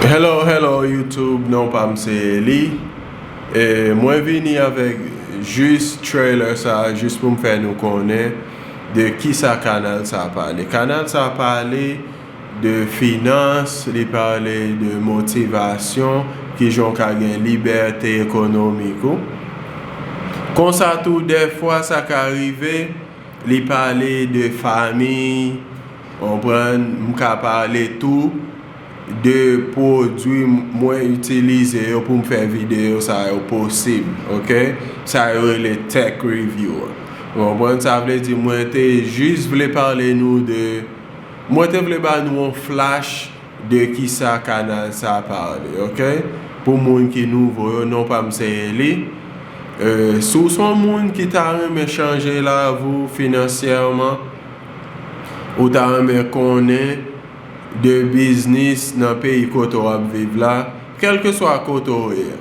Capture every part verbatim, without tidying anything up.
Hello, hello YouTube, non pa m se Eli. E mwen vini avèk jis trailer sa, jis pou m fè nou konnen de kisa kanal sa pale. Kanal sa pale de finans, li pale de motivasyon, kijan w ka gen libète ekonomik ou. Konsa tou, dèfwa sa ka rive, li pale de fanmi, konprann, m ka pale tou de pwodui mwen itilize yo pou m fè videyo sa yo posib, ok? Sa yo rele tech review. Ou konprann? Sa vle di mwen te jis vle pale nou de, mwen te vle ba nou yon flash de kisa kanal sa pale, ok? Pou moun ki nouvo yo, non pa m se Eli. E, si w se yon moun ki ta renmen chanje lavi w finansyèman, ou ta renmen konnen de biznis nan peyi kote w ap viv la, kèlkeswa kote w ye,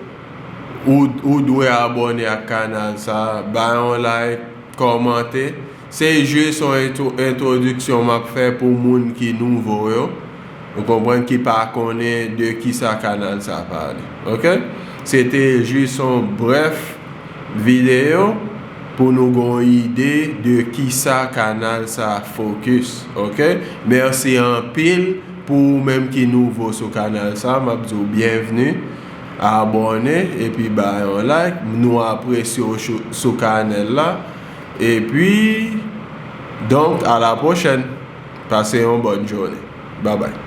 ou, ou dwe abòne ak kanal sa, bay yon like, kòmante. Se jis yon entwo-, entwodiksyon m ap fè pou moun ki nouvo yo. Ou konprann, ki pa konnen de kisa kanal sa pale. Ok? Se te jis yon brèf videyo pou nou gon ide de kisa kanal sa fokis. Ok? Mèsi anpil pou ou menm ki nouvo sou kanal sa. M ap di w byenvni. Abòne epi bay yon like. Nou apresye w sou, sou kanal la. Epi, donk, a la pwochèn. Pase yon bòn jounen. Babay.